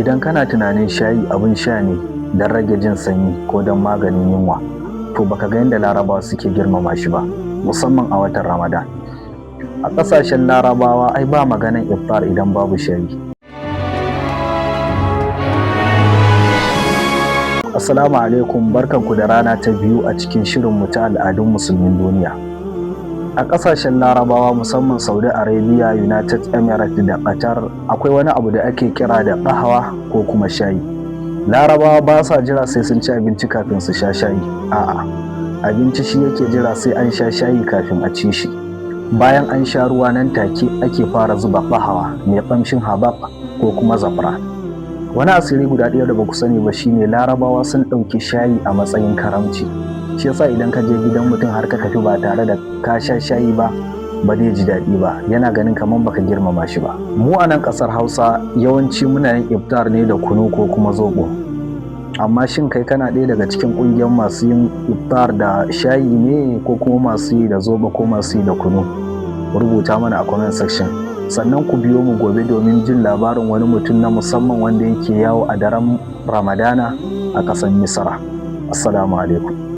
Idan kana tunanin shayi abin sha ne don rage jin sanyi ko don maganin yunwa, to baka ga yadda Larabawa suke girmama shi ba, musamman a watan Ramadan. A ƙasashen Larabawa ai ba maganan iftar idan babu shayi. Assalamu alaikum, barkanku da rana ta biyu a cikin shirinmu ta al'adun musulmin duniya. A ƙasashen Larabawa, musamman Saudi Arabia, United Emirates da Qatar, akwai wani abu da ake kira da ƙahawa ko kuma shayi. Larabawa ba sa jira sai sun ci abinci kafin su sha shayi. A'a, abinci shi yake jira sai an sha shayi kafin a ci shi. Bayan an sha ruwa, nan take ake fara zuba ƙahawa mai ƙamshin habaq ko kuma zafra. Wani asiri guda ɗaya da ba ku sani ba shine Larabawa sun ɗauki shayi a matsayin karamci. Shi yasa idan ka je gidan mutum har ka tafi ba tare da ka sha shayi ba, ba zai ji daɗi ba, yana ganin kamar baka girmama shi ba. Mu a nan ƙasar Hausa, yawanci muna yin iftar ne da kunu ko kuma zoɓo. Amma shin kai kana ɗaya daga cikin ƙungiyar masu yin iftar da shayi ne, ko kuma masu yi da zoɓo, ko masu yi da kunu? Rubuta mana a comment section. Sannan ku biyo mu gobe domin jin labarin wani mutum na musamman wanda yake yawo a daren Ramadana a ƙasar Misra. Assalamu alaikum.